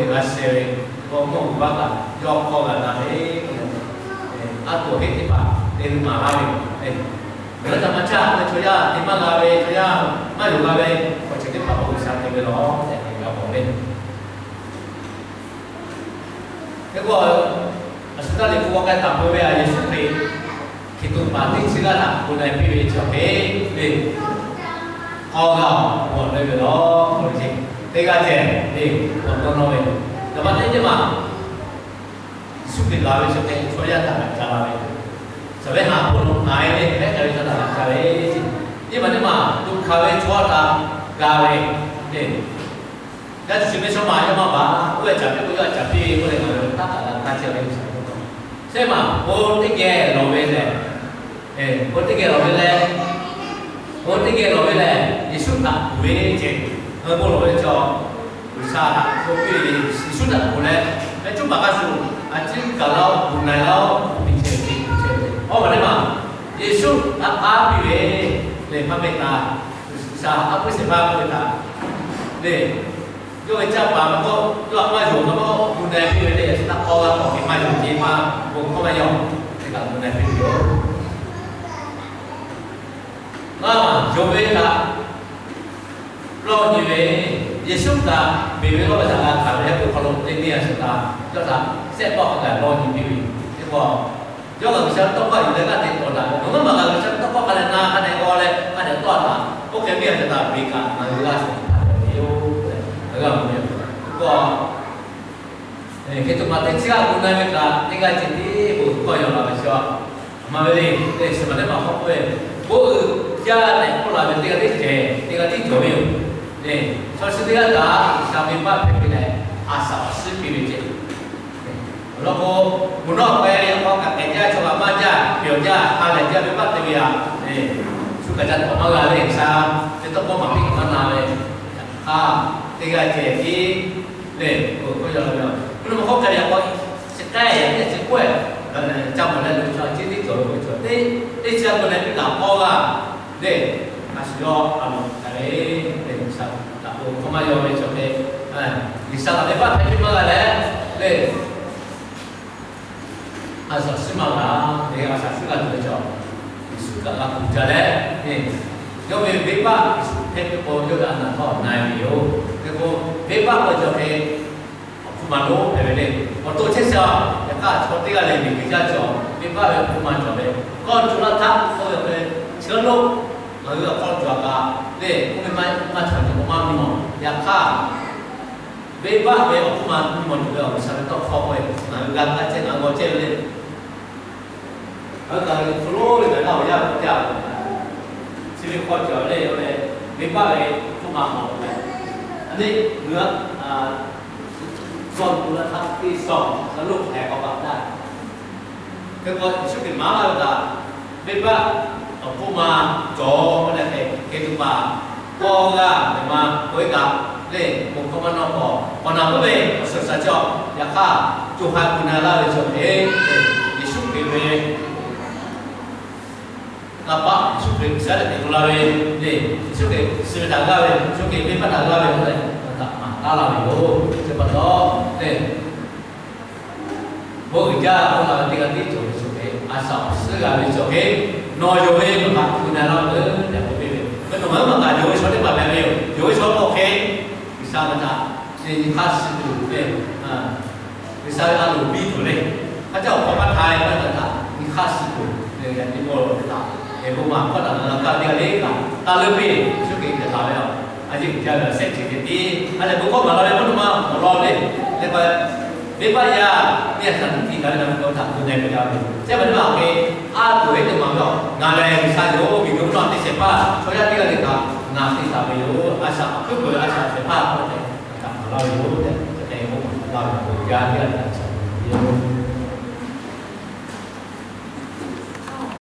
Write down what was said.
g'a sheh ve, k'o mawˇ g'uiˬ baˆ kaꞈ yawˇ hkawˇ g'a na ve, a toˍ heˆ teˇ hpaˍ te ve maˍ laˇ ve, ngaˬ hui htaꞈ maˇ caˇ ve chaw yaˇ te maˇ g'a ve, chaw yaˇ maˇ yonˍ g'a ve, awˬ ceuˬ teˇ hpaˍ k'o G'uiˬsha te ve law tehꞈ g'a mawˬ ve. Hk'e k'o, a shu taˇ liꞈ hpu k'awꞈ k'ai taˍ peuˬ ve a, Yeˍsuˆ Hkriꞈ hkiˬ tuꞈ paˍ teˇ chi g'aˇ htaꞈ gu na piˇ ve chi awˬ hk'e le, k'awˇ g'aˇ awˬ pon awˬ leuˆ ve law k'oˆ ve ce. Teˇ g'aˇ ceh le, awˬ dawˇ nawˇ ve, yaꞈ ma teˇ nyi ma Yeˍsuˆ Hkriꞈ la ve chi hk'e chaw yaˇ htaꞈ g'a ca la ve, shaˍ ve haꞈ hpu lo na e le hpehˇ k'ai ve chaw htaꞈ g'a ca ve ce. Nyi ma teˇ ma tuꞈ hkanˍ ve chaw htaꞈ g'a ve le. Yaˇ tuˬ shu ve chaw maˬ yaˇ maˇ baˬ, oˇ ve caˍ piˇ k'o yawˇ htaꞈ caˍ piˇ ve k'oˆ leh ngaˬ hui taˇ kaꞈ g'a hkanˍ chehˇ ve G'uiˬsha ve tawˇ hkawˇ. Sehˉ maˬ bon teˇ geh lawˬ ve lehˬ, bon teˇ geh lawˬ ve leh, bon teˇ geh lawˬ ve lehˬ, Yeˍsuˆ htaꞈ kuˬ ve ce. Ngaˬ hui bon lawˬ ve chaw, G'uiˬsha htaꞈ bon piˇ ve, Yeˍsuˆ htaꞈ kuˬ leh, mehˆ cuˉ paˍ hk'a shuˍ a ciˉ kaˬ laˇ-oˆ, kuˬ na-e laˇ-oˆ, kuˬ piˇ chehˇ ve, kuˬ chehˇ ve. Awˬ maˬ teˇ maˬ Yeˍsuˆ htaꞈ k'aˉ piˇ ve le, maˇ mehˆ taˍ, G'uiˬsha a puiˉ shehˍ hpaˇ k'oˆ ve htaꞈ le, yawˇ ve caˇ paˍ maˇ k'oˆ, yawˇ htaꞈ maˇ yonˍ maˇ k'oˆ, gu na-e piˇ ve le, Yeˍsuˆ htaꞈ k'awˇ g'a k'awꞈ hk'e maˇ yonˍ ce maˇ bon hkawˇ maˇ yawˇ te kaꞈ gu na-e piˇ ve yoˬ. Maˇ yonˍ ve htaꞈ lawˇ nyi ve, Yeˍsuˆ htaꞈ beˬ ve lawˇ ve htaꞈ g'a hkanˍ ve hk'e hk'aw lo teˇ nyi a shuˍ htaꞈ yawˇ htaꞈ shehˆ pawˆ hk'a gaˬ lawˇ nyi piˇ ve. Hk'e k'o, yawˇ kaꞈ G'uiˬsha ve tawˇ hkawˇ yuˬ leh g'aˇ hteꞈ tawˍ daꞈ ve, nawˬ ngaˬ maˬ kaꞈ G'uiˬsha ve tawˇ hkawˇ hk'a dehꞈ na, hk'a dehꞈ g'aw leh hk'a dehꞈ tawˆ daꞈ. Oˇ hk'e ve a shuˍ htaꞈ beˬ kaꞈ ngaˬ hui g'a shuˍ htaꞈ ve yoˬ tehꞈ g'a mawˬ ve. Hk'e k'o, hk'e tuˬ paˍ teˇ chi g'aˇ gu na ve kaꞈ teˇ g'aˇ ceh tiˉ bon hkawˇ yaw la ve chi a maˇ ve le. Teˇ chi maˬ teˇ maˬ hk'aw k'oˆ ve, bon uiˍ jaˇ tehꞈ k'oˆ la ve teˇ g'aˇ teˇ ceh, teˇ g'aˇ tiˉ cawˬ ve yoˬ. Chaw chi teˇ g'aˇ kaꞈ G'uiˬsha venˇbaˆ hpehꞈ ve leh, a shaꞈ awˬ suhˉ piˇ ve ceh. Awˬ lawn k'o, mvuhˇ naw k'ai ve awˬ hk'aw kaꞈ k'ehˬ jaˇ, chaw kaꞈ maˇ jaˇ, pehˬ awˬ jaˇ, ha lehˬ jaˇ, venˇbaˆ te ve yaꞈ, shu kaꞈ ca tawˍ maˇ g'a ve, G'uiˬsha ve tawˇ hkawˇ maˍ piˇ kaꞈ maˇ na ve, yaꞈ hk'aˇ teˇ g'aˇ ceh tiˉ le, k'oˆ yaw la ve. Mvuhˇ naw ma hk'aw k'ai ve awˬ hk'aw chi k'ai yaꞈ nyi chi k'oˆ-e, ca mawˬ leh lo chaw a ciˉ teˇ cawˬ ve chaw teˇ, teˇ chi a k'o leh piˇ taˍ k'awˇ g'aˇ le, a shu yawˇ a loˍ hk'aˬ ve le, G'uiˬsha htaꞈ bon hkawˇ maˇ yaw ve chaw hk'e, G'uiˬsha htaꞈ venˇbaˆ hpehꞈ piˇ maˇ g'a leh le, a shaꞈ suhˉ maˇ g'a, teˇ g'aˇ a shaꞈ suhˉ g'a tuˬ ve chaw, Yeˍsuˆ kaꞈ g'a kuˬ jaˇ leh, yawˇ ve venˇbaˆ Yeˍsuˆ hpehꞈ ve k'o yawˇ ve a naˍ hk'aˇ na-e ve yoˬ. Hk'e k'o, venˇbaˆ k'oˆ ve chaw hk'e awˬ hpfuhˇ ma lonˉ hpehꞈ ve le. Awˬ to chehˇ sha, yaꞈ hk'aˇ chaw teˇ g'aˇ lehˬ miˬguiˬ jaˇ chaw, venˇbaˆ ve awˬ hpfuhˇ ma cawˬ ve, kawˇ co laˇ htaˇ k'oˆ ve awˬ hk'e, chi lonˉ ngaˬ hui awˬ hk'aw cawˬ kaꞈ le, oˇ ve maˇ maˇ cawˬ ve k'o maˇ mvuhˇ naw. Yaꞈ hk'aˇ venˇbaˆ ve awˬ hpfuhˇ ma mvuhˇ naw cawˬ ve awˬ G'uiˬsha ve tawˇ hkawˇ k'oˆ ve, ngaˬ hui g'a kaˇ chehˇ, ngaˬ hui g'aw chehˇ ve le. Ngaˬ hui kaꞈ hk'aw lo ve ngaˬ hui laˇ awˬ yaˇ ve k'awꞈ jaˇ, chi ve hk'aw cawˬ ve le, yawˇ ve venˇbaˆ ve hpfuhˇ ma mawˬ ve, a neˇ ngaˬ hui a, zawˇ tu laˇ htaˇ teˇ shawˍ ga loˇ hk'aˬ hk'e k'awꞈ baˬ taˇ. Hk'e k'o, Yeˍsuˆ Hkriꞈ maˍ laˇ ve htaꞈ venˇbaˆ awˬ hpfuhˇ ma cawˬ k'oˆ leh hk'e, hk'e tuˬ paˍ kawˇ g'aˇ ve ma k'oˆ-e kaꞈ le, bon hkawˇ maˇ nawˇ k'awꞈ k'awꞈ na puiˉ ve awˬ suhˍ shaˍ cawˬ. Yaꞈ hk'aˇ, co ha gu na laˇ ve chaw hk'e, Yeˍsuˆ Hkriꞈ ve kanˇ paˆ Yeˍsuˆ Hkriꞈ G'uiˬsha leh teꞈ lo la ve le, Yeˍsuˆ Hkriꞈ suh ve htaꞈ g'aˇ ve, Yeˍsuˆ Hkriꞈ venˇbaˆ htaꞈ g'aˇ ve k'oˆ leh, htaꞈ maˍ taˉ la ve yoˬ. Chi pa taw le, bon uiˍ jaˇ k'oˆ la ve teˇ g'aˇ tiˉ cawˬ ve chaw hk'e, a shaꞈ awˬ suhˉ g'a ve chaw hk'e, nawˬ yonˍ ve nawˬ htaꞈ gu na laˇ peuˬ tehꞈ k'oˆ piˇ ve. Mvuhˇ naw ma ngaˬ hui kaꞈ yonˍ ve chaw teˇ hpaˍ hpehꞈ ve yoˬ. Yonˍ ve chaw hk'aw hk'e, G'uiˬsha ve htaꞈ chi nyi hk'aˇ suh tuˬ le, G'uiˬsha ve a loˍ biˇ tuˬ le, hk'a caˇ awˬ hk'aw maˇ hta ve htaꞈ nyi hk'aˇ suh tuˬ le, yaꞈ nyi mawˇ ve htaꞈ, e bon maˍ hkawˇ htaꞈ ngaˬ hui g'a kaˇ ve teˇ g'aˇ le kaꞈ, taˇ leuˉ piˇ, Yeˍsuˆ Hkriꞈ hpehꞈ la ve a, a yeˇ uiˍ jaˇ ve a shehˆ ceuˬ hk'e tiˉ a lehˬ bon hkawˇ maˍ la ve mvuhˇ naw ma awˬ lawn le, leh pa venˇbaˆ yaˇ miˇ a shaˍ tiꞈ la ve na ve k'o htaꞈ gu na ve jaˇ ve, chi pa taw hk'e, a tuˬ heˆ teˇ maˬ ve a, ngaˬ lehˬ G'uiˬsha yoˬ, miˬguiˬ mvuhˇ naw teˇ shehˍ hpaˇ chaw yaˇ teˇ g'aˇ le kaꞈ ngaˬ te taˍ ve yoˬ. A shaꞈ awˬ hkuiˉ peuˬ a shaꞈ shehˍ hpaˇ hk'a hk'e kaꞈ maˍ laˇ ve yoˬ tehꞈ, chi hk'e bon maˍ laˇ ve awˬ bon jaˇ teˇ g'aˇ le kaꞈ shaˍ ve yoˬ.